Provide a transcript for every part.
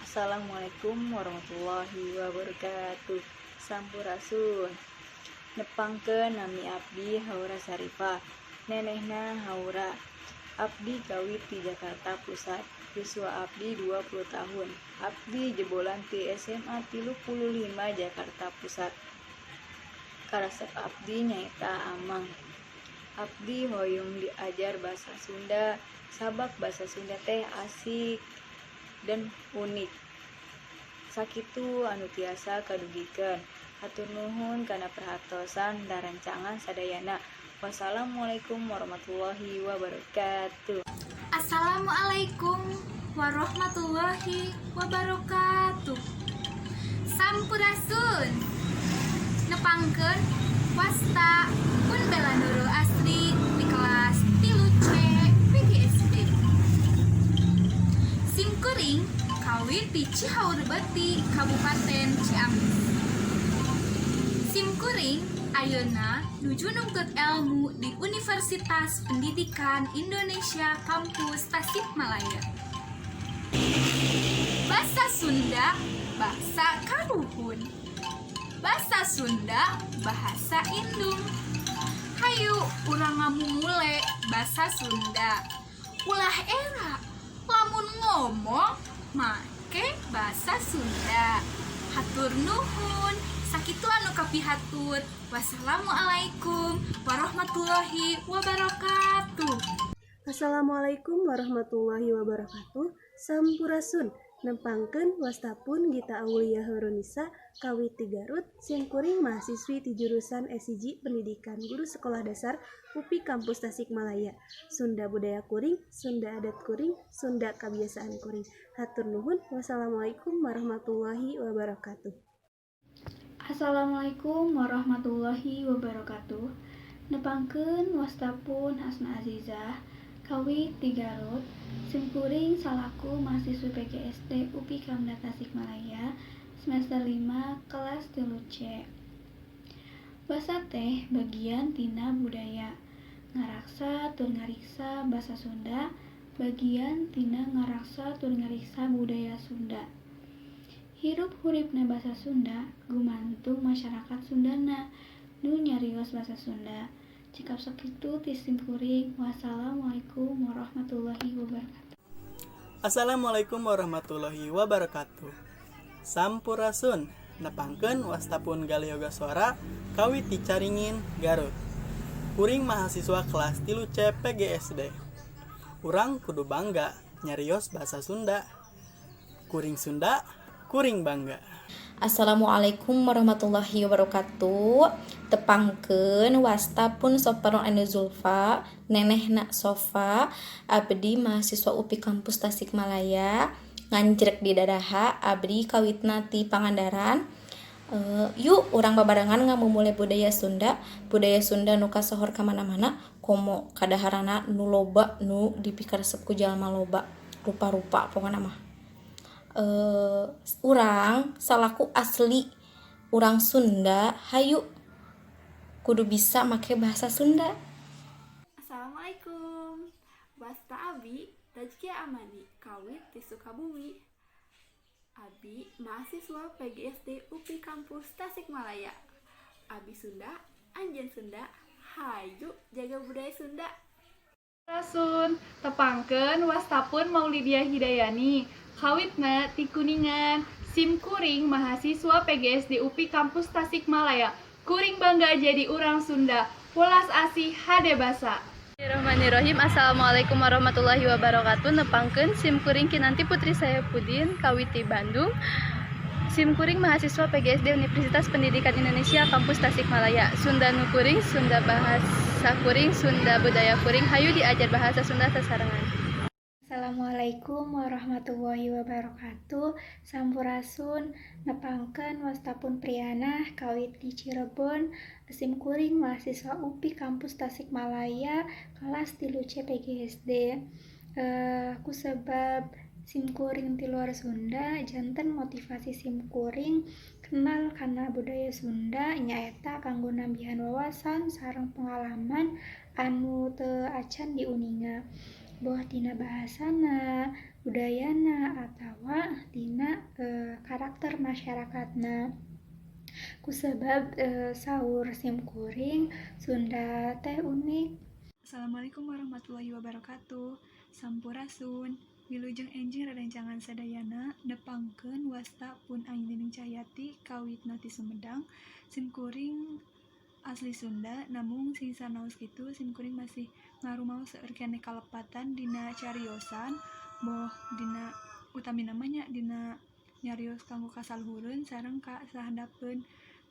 Assalamualaikum warahmatullahi wabarakatuh. Sampurasun. Nepangkeun, nami abdi Haura Sarifah, nenehna Haura. Abdi kawit ti Jakarta Pusat. Yuswa abdi 20 tahun. Abdi jebolan ti SMA 35 Jakarta Pusat. Karesep abdi nyaeta Amang. Abdi hoyong diajar basa Sunda sabab basa Sunda teh asik dan unik. Sakitu anu tiasa kadugikeun. Hatur nuhun kana perhatosan rerencangan sadayana. Wassalamualaikum warahmatullahi wabarakatuh. Assalamualaikum warahmatullahi wabarakatuh. Sampurasun. Nepangkeun, wasta pun Bella Nurul Asri di kelas 3C PGSD. Simkuring kawit di Cihaurbeuti, Kabupaten Ciamis. Simkuring ayeuna nuju nungtut ilmu di Universitas Pendidikan Indonesia Kampus Tasikmalaya. Bahasa Sunda bahasa karuhun. Bahasa Sunda bahasa indung. Hayu urang ngamumule bahasa Sunda. Ulah era lamun ngomong make bahasa Sunda. Hatur nuhun. Sakitu anu kapihatur. Wassalamualaikum warahmatullahi wabarakatuh. Assalamualaikum warahmatullahi wabarakatuh. Sampurasun. Nepangkeun, wasta pun Gita Aulia Horunisa, kawit ti Garut. Simkuring mahasiswi ti jurusan S1 Pendidikan Guru Sekolah Dasar UPI Kampus Tasikmalaya. Sunda budaya kuring, Sunda adat kuring, Sunda kebiasaan kuring. Hatur nuhun. Wassalamualaikum warahmatullahi wabarakatuh. Assalamualaikum warahmatullahi wabarakatuh. Nepangkeun, wasta pun Hasna Azizah, kawit di Garut. Simkuring salaku mahasiswi PGSD UPI Kamda Tasikmalaya semester 5 kelas 3C. Basa teh bagian tina budaya. Ngaraksa tur ngariksa basa Sunda bagian tina ngaraksa tur ngariksa budaya Sunda. Hirup huripna basa Sunda gumantung masyarakat Sundana nu nyarios basa Sunda. Cekap sakitu ti simkuring. Wassalamualaikum warahmatullahi wabarakatuh. Assalamualaikum warahmatullahi wabarakatuh. Sampurasun. Nepangkeun, wasta pun Galih Yogaswara, kawit ti Caringin, Garut. Kuring mahasiswa kelas 3C PGSD. Urang kudu bangga nyarios bahasa Sunda. Kuring Sunda, kuring bangga. Assalamualaikum warahmatullahi wabarakatuh. Tepangkeun, wasta pun Soparon Anu Zulfa, nenehna Sofa. Abdi mahasiswa UPI Kampus Tasikmalaya. Nganjrek di dadaha, abdi kawitna ti Pangandaran. Yuk urang babarengan ngamumule budaya Sunda, budaya Sunda nu kasohor ka mana-mana, komo kadaharana nu loba nu dipikaresep ku jalma loba, rupa-rupa pokona mah. Urang salaku asli urang Sunda, hayu kudu bisa make bahasa Sunda. Assalamualaikum. Wasta Abi Tajkia Amani, kawit di Sukabumi. Abi mahasiswa PGSD UPI Kampus Tasikmalaya. Abi Sunda, Anjeun Sunda, hayu jaga budaya Sunda. Rasun, tepangkeun, wasta pun Maulidia Hidayani, kawitna ti Kuningan. Sim kuring mahasiswa PGSD UPI Kampus Tasikmalaya. Kuring bangga jadi urang Sunda. Welas asih hade basa. Bismillahirrahmanirrahim. Assalamualaikum warahmatullahi wabarakatuh. Nepangkeun, sim kuring Kinanti Putri Saepudin, kawit ti Bandung. Sim kuring mahasiswa PGSD Universitas Pendidikan Indonesia Kampus Tasikmalaya. Sunda nu kuring, Sunda bahasa kuring, Sunda budaya kuring. Hayu diajar bahasa Sunda sasarengan. Assalamualaikum warahmatullahi wabarakatuh. Sampurasun. Nepangkeun, wasta pun Priana, kawit di Cirebon. Sim kuring mahasiswa UPI Kampus Tasikmalaya kelas 3C PGSD. Ku sebab simkuring ti luar Sunda, janten motivasi simkuring kenal kana budaya Sunda nyaeta kanggo nambihan wawasan sareng pengalaman anu teu acan diuninga. Boh tina bahasana, budayana, atawa tina karakter masyarakatna. Kusabab saur simkuring Sunda teh unik. Assalamualaikum warahmatullahi wabarakatuh. Sampurasun. Wilujeng enjing rerencangan sadayana, nepangkeun wasta pun Aing Nining Cahyati kawitna ti Sumedang. Simkuring asli Sunda, namung sing sanaos kitu simkuring masih ngarumaos seueur keneh kalepatan dina cariosan, boh dina utamina mah nya dina nyarios kanggo kasaluhureun sareng ka sahandapeun.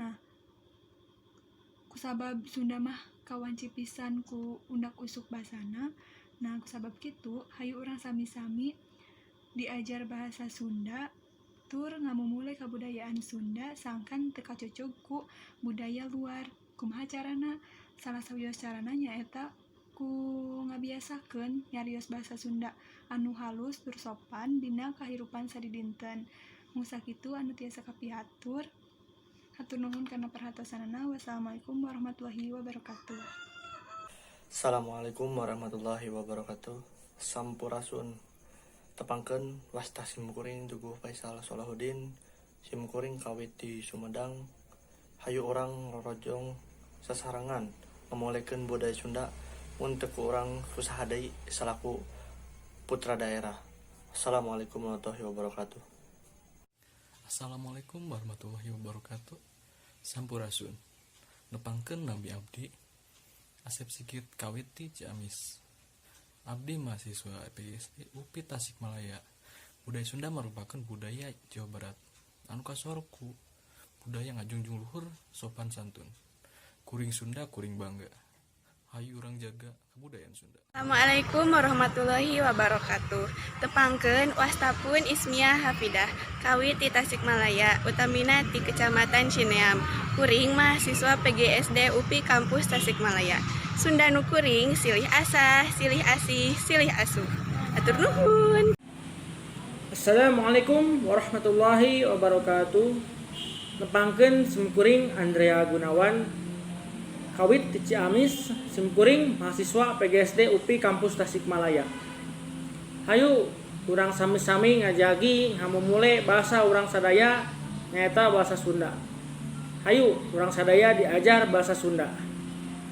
Nah, kusabab Sunda mah kawanci pisan ku undak usuk basana. Nah, kusabab kitu hayu urang sami-sami diajar bahasa Sunda tur ngamumule kabudayaan Sunda sangkan teu kacocog ku budaya luar. Kumaha carana? Salah sawios carana nyaeta ku ngabiasakeun nyarios bahasa Sunda anu halus tur sopan dina kahirupan sadidinten. Mung sakitu anu tiasa kapihatur. Hatur nuhun kana perhatosanana. Wassalamualaikum warahmatullahi wabarakatuh. Assalamualaikum warahmatullahi wabarakatuh. Sampurasun. Tepangkeun wasta simkuring Teguh Faisal Solahuddin. Simkuring kawit di Sumedang. Hayu urang rorojong sasarengan ngamulekeun budaya Sunda, mun teu ku urang ku saha deui salaku putra daerah. Assalamualaikum warahmatullahi wabarakatuh. Assalamualaikum warahmatullahi wabarakatuh. Sampurasun. Nepangkeun nami abdi Asep Sigit kawit ti Ciamis. Abdi mahasiswa PGSD UPI Tasikmalaya. Budaya Sunda merupakan budaya Jawa Barat anu kasohor ku budaya ngajunjung luhur sopan santun. Kuring Sunda, kuring bangga. Hayu urang jaga kebudayaan Sunda. Assalamualaikum warahmatullahi wabarakatuh. Tepangkeun wastapun Ismia Hafidah kawit ti Tasikmalaya, utamina ti Kecamatan Cineam. Kuring mahasiswa PGSD UPI Kampus Tasikmalaya. Sunda nu kuring silih asah, silih asih, silih asuh. Hatur nuhun. Assalamualaikum warahmatullahi wabarakatuh. Nepangkeun simkuring Andrea Gunawan kawit ti Ciamis. Simkuring mahasiswa PGSD UPI Kampus Tasikmalaya. Hayu urang sami-sami ngajagi ngamumule bahasa urang sadaya, nyaeta bahasa Sunda. Hayu urang sadaya diajar bahasa Sunda.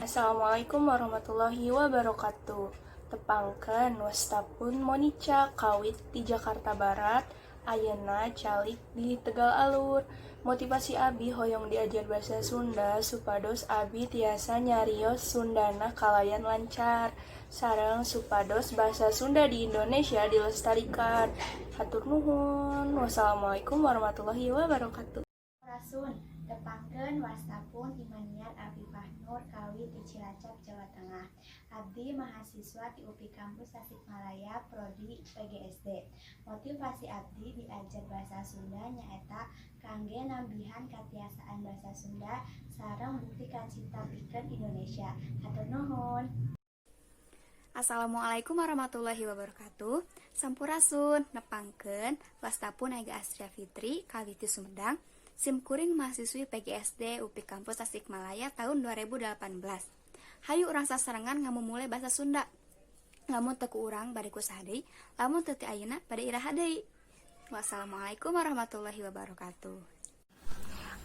Assalamualaikum warahmatullahi wabarakatuh. Tepangkeun wastapun Monica kawit di Jakarta Barat, ayeuna calik di Tegal Alur. Motivasi abi hoyong diajar bahasa Sunda supados abi tiasa nyarios Sundana kalayan lancar sareng supados bahasa Sunda di Indonesia dilestarikan. Hatur nuhun. Wassalamualaikum warahmatullahi wabarakatuh. Sampurasun, tepangkeun wastapun Imaniar Afifah Nur kawit di Cilacap, Jawa Tengah. Abdi mahasiswa di UPI Kampus Tasikmalaya, prodi PGSD. Motivasi abdi diajar bahasa Sunda nyaeta kangge nambihan katiasaan bahasa Sunda sareng bukti kacinta pikeun Indonesia. Hatur nuhun. Assalamualaikum warahmatullahi wabarakatuh. Sampurasun, nepangkeun wastapun Ega Astria Fitri kawit ti Sumedang. Simkuring mahasiswi PGSD UPI Kampus Tasikmalaya tahun 2018. Hayu urang sasarengan ngamumule bahasa Sunda. Lamun teu ku urang bade ku saha deui, lamun teu ti ayeuna bade iraha deui. Wassalamualaikum warahmatullahi wabarakatuh.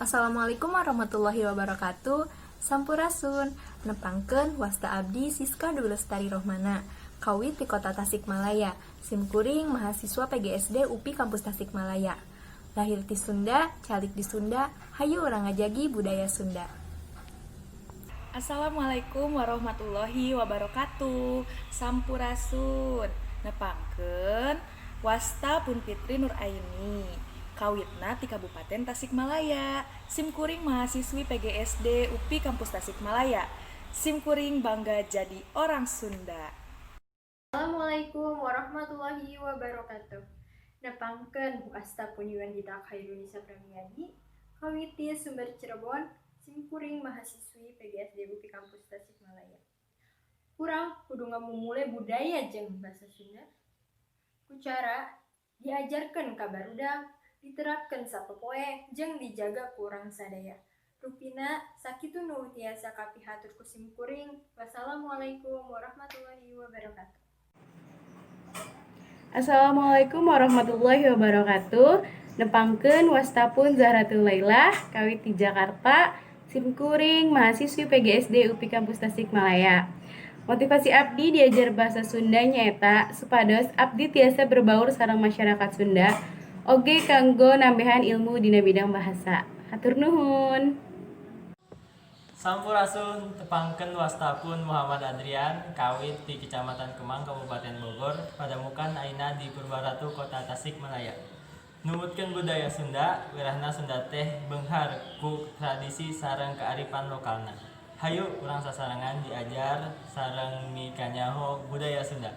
Assalamualaikum warahmatullahi wabarakatuh. Sampurasun. Nepangkeun wasta abdi Siska Dwi Lestari Rohmana kawit di Kota Tasikmalaya. Simkuring mahasiswa PGSD UPI Kampus Tasikmalaya. Lahir di Sunda, calik di Sunda, hayu urang ngajagi budaya Sunda. Assalamualaikum warahmatullahi wabarakatuh. Sampurasun. Nepangkeun wasta pun Fitri Nur Aini kawitna ti Kabupaten Tasikmalaya. Simkuring mahasiswi PGSD UPI Kampus Tasikmalaya. Simkuring bangga jadi orang Sunda. Assalamualaikum warahmatullahi wabarakatuh. Nepangkeun wasta pun Yuandita Khairunisa Pramiadi kawit ti Sumber Cirebon. Simkuring mahasiswi PGSD UPI Kampus Tasikmalaya. Urang kudu ngamumule budaya jeung bahasa Sunda ku cara diajarkeun ka barudak, diterapkeun sapopoe, jeung dijaga ku urang sadaya. Rupina sakitu nu tiasa kapihatur ku simkuring. Wassalamualaikum warahmatullahi wabarakatuh. Assalamualaikum warahmatullahi wabarakatuh. Nepangkeun wastapun Zahratul Lailah kawit di Jakarta, simkuring mahasiswi PGSD UPI Kampus Tasikmalaya. Motivasi abdi diajar bahasa Sunda nyaeta supados abdi tiasa berbaur sareng masyarakat Sunda, oge kanggo nambahan ilmu dina bidang bahasa. Hatur nuhun. Sampurasun, tepangkeun wastapun Muhammad Adrian kawit di Kecamatan Kemang, Kabupaten Bogor, padamukan ayeuna di Purbaratu, Kota Tasikmalaya. Numutkeun budaya Sunda, wirahna Sunda teh beunghar ku tradisi sareng kearifan lokalna. Hayu urang sasarengan diajar sareng mikanyaho budaya Sunda.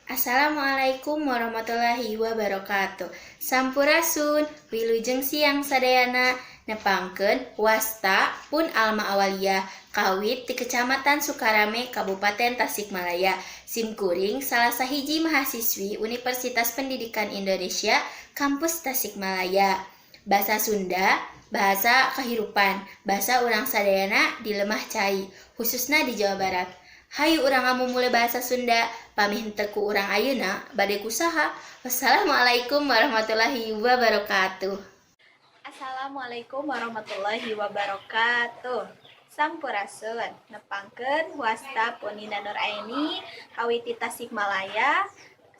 Assalamualaikum warahmatullahi wabarakatuh. Sampurasun, wilujeng siang sadayana. Nepangkeun wasta pun Alma Awalia kawit di Kecamatan Sukarame, Kabupaten Tasikmalaya. Simkuring salah sahiji mahasiswi Universitas Pendidikan Indonesia Kampus Tasikmalaya. Bahasa Sunda bahasa kehirupan, bahasa urang sadayana di lemah cai, khususna di Jawa Barat. Hayu urang ngamumule bahasa Sunda, pami henteu ku urang ayeuna bade ku saha. Wassalamualaikum warahmatullahi wabarakatuh. Assalamualaikum warahmatullahi wabarakatuh. Sampurasun, nepangkeun wasta pun Nina Nur Aini kawit ti Tasikmalaya,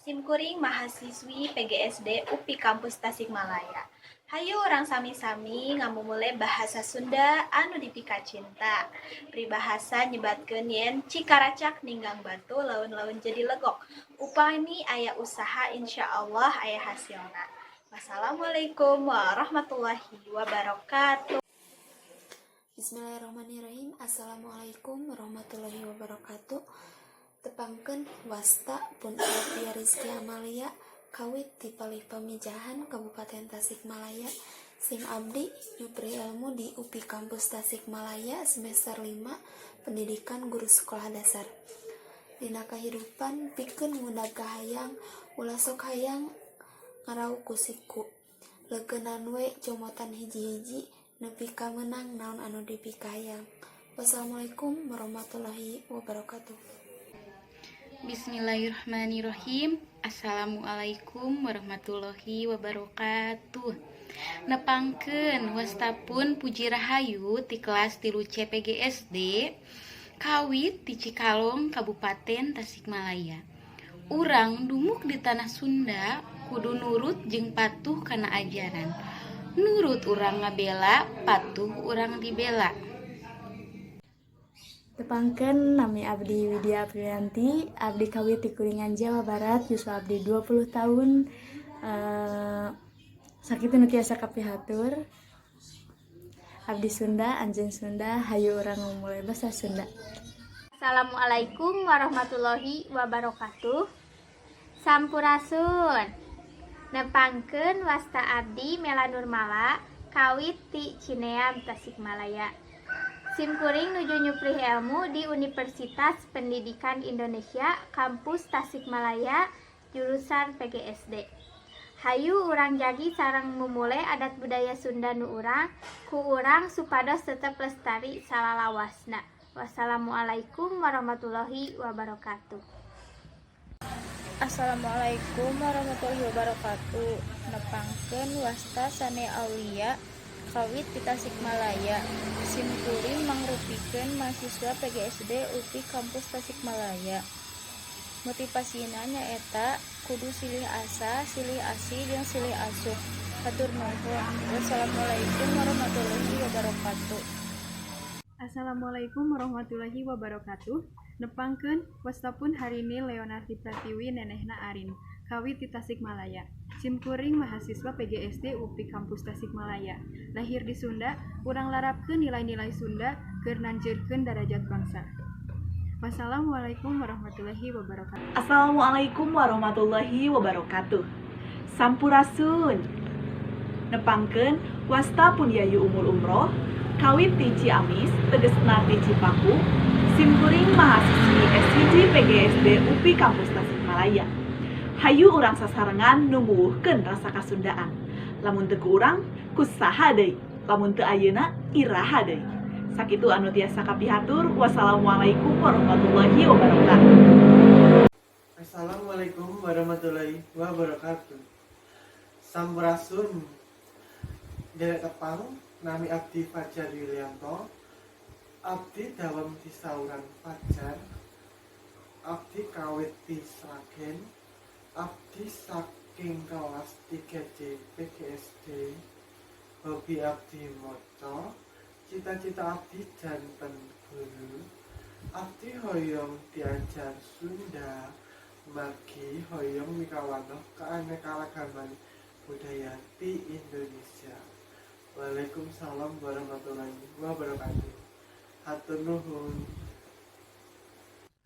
simkuring mahasiswi PGSD UPI Kampus Tasikmalaya. Hayu urang sami-sami ngamumule bahasa Sunda anu dipikacinta. Peribahasa nyebatkeun yen cikaracak ninggang batu laun-laun jadi legok. Upami aya usaha, insya Allah aya hasilna. Wassalamualaikum warahmatullahi wabarakatuh. Bismillahirrahmanirrahim. Assalamualaikum warahmatullahi wabarakatuh. Tepangkeun wasta pun Alfia Rizky Amalia kawit di Palih Pamijahan, Kabupaten Tasikmalaya. Sim abdi nyupri ilmu di UPI Kampus Tasikmalaya semester 5 Pendidikan Guru Sekolah Dasar. Dina kahirupan, pikeun ngundag kahayang, ulah sok hayang ngarauk ku siku. Leukeunan we comotan hiji-hiji nepi ka meunang naon anu dipikahayang. Wassalamualaikum warahmatullahi wabarakatuh. Bismillahirrahmanirrahim. Assalamualaikum warahmatullahi wabarakatuh. Nepangkeun wastapun Puji Rahayu ti kelas 3 C PGSD kawit ti Cikalong, Kabupaten Tasikmalaya. Urang dumuk di tanah Sunda kudu nurut jeung patuh kana ajaran. Nurut urang ngabela, patuh urang dibela. Tepangkeun, nami abdi Widya Aprilianti, abdi kawit di Kuningan, Jawa Barat, yuswa abdi 20 tahun. Sakitu nu tiasa kapihatur. Abdi Sunda, anjeun Sunda, hayu urang mulai bahasa Sunda. Assalamualaikum warahmatullahi wabarakatuh. Sampurasun. Nepangkeun wasta abdi Mela Nurmala kawit ti Cineam, Tasikmalaya. Simkuring nuju nyuprih ilmu di Universitas Pendidikan Indonesia Kampus Tasikmalaya jurusan PGSD. Hayu urang jagi sareng mumule adat budaya Sunda nu urang ku urang supados tetep lestari salalawasna. Wassalamualaikum warahmatullahi wabarakatuh. Assalamualaikum warahmatullahi wabarakatuh. Nepangkeun wasta Sane Aulia kawit di Tasikmalaya. Simkuring mangrupikeun mahasiswa PGSD UPI Kampus Tasikmalaya. Motivasina nyaeta kudu silih asah, silih asih, jeung silih asuh. Hatur nuhun. Wassalamualaikum warahmatullahi wabarakatuh. Assalamualaikum warahmatullahi wabarakatuh. Nepangkeun wastapun Harini Leonardi Pratiwi, nenehna Arin, kawit di Tasikmalaya. Simkuring mahasiswa PGSD UPI Kampus Tasikmalaya. Lahir di Sunda, urang larapkeun nilai-nilai Sunda keur nanjeurkeun darajat bangsa. Wassalamualaikum warahmatullahi wabarakatuh. Assalamualaikum warahmatullahi wabarakatuh. Sampurasun. Nepangkeun wasta pun Yayu Umul Umroh kawit ti Ciamis, tegesna ti Cipaku. Simkuring mahasiswi S1 PGSD UPI Kampus Tasikmalaya. Hayu urang sasarengan numbuhkeun rasa kasundaan. Lamun teu ku urang, ku saha deui? Lamun teu ayeuna, iraha deui? Sakitu anu tiasa kapihatur. Wassalamualaikum warahmatullahi wabarakatuh. Assalamualaikum warahmatullahi wabarakatuh. Sampurasun. Nderek tepang, nami abdi Fajar Yulianto. Abdi dawam disauran Fajar. Abdi kawit ti Sragen. Abdi saking kelas 3C PGSD. Hobi abdi maca. Cita-cita abdi janten guru. Abdi hoyong diajar Sunda margi hoyong mikawanoh keanekaragaman budaya di Indonesia. Waalaikumsalam warahmatullahi wabarakatuh. Hatur nuhun.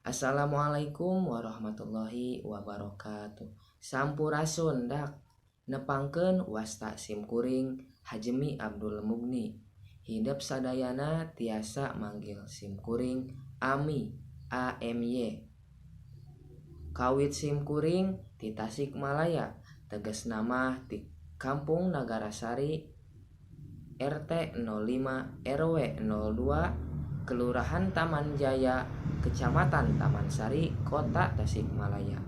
Assalamualaikum warahmatullahi wabarakatuh. Sampurasun dak. Nepangkeun wasta simkuring Hajemi Abdul Mugni. Hidep sadayana tiasa manggil simkuring Ami AMY. Kawit simkuring ti Tasikmalaya, tegesna mah ti Kampung Nagarasari RT 05 RW 02 Kelurahan Taman Jaya, Kecamatan Taman Sari, Kota Tasikmalaya.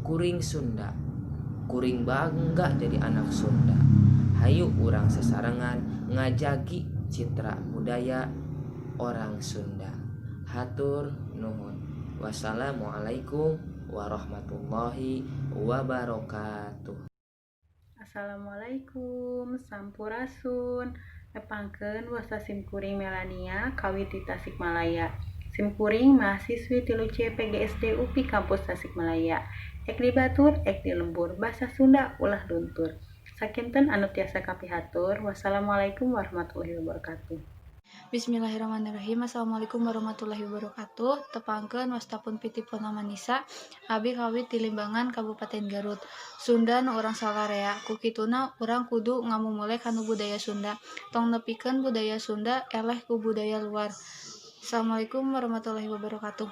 Kuring Sunda, kuring bangga jadi anak Sunda. Hayu urang sasarengan ngajagi citra budaya orang Sunda. Hatur nuhun. Wassalamualaikum warahmatullahi wabarakatuh. Assalamualaikum, sampurasun. Nepangkeun wasta simkuring Melania kawit ti Tasikmalaya. Simkuring mahasiswi 3C PGSD UPI Kampus Tasikmalaya. Ek di batur, ek di lembur, basa Sunda ulah luntur. Sakinten anu tiasa kapihatur. Wassalamualaikum warahmatullahi wabarakatuh. Bismillahirrahmanirrahim. Assalamualaikum warahmatullahi wabarakatuh. Tepangkeun wasta pun Piti Purnamanisa. Abi kawit di Limbangan, Kabupaten Garut. Sunda nu urang salarea. Ku kituna urang kudu ngamumule kana budaya Sunda. Tong nepikeun budaya Sunda eleh ku budaya luar. Assalamualaikum warahmatullahi wabarakatuh.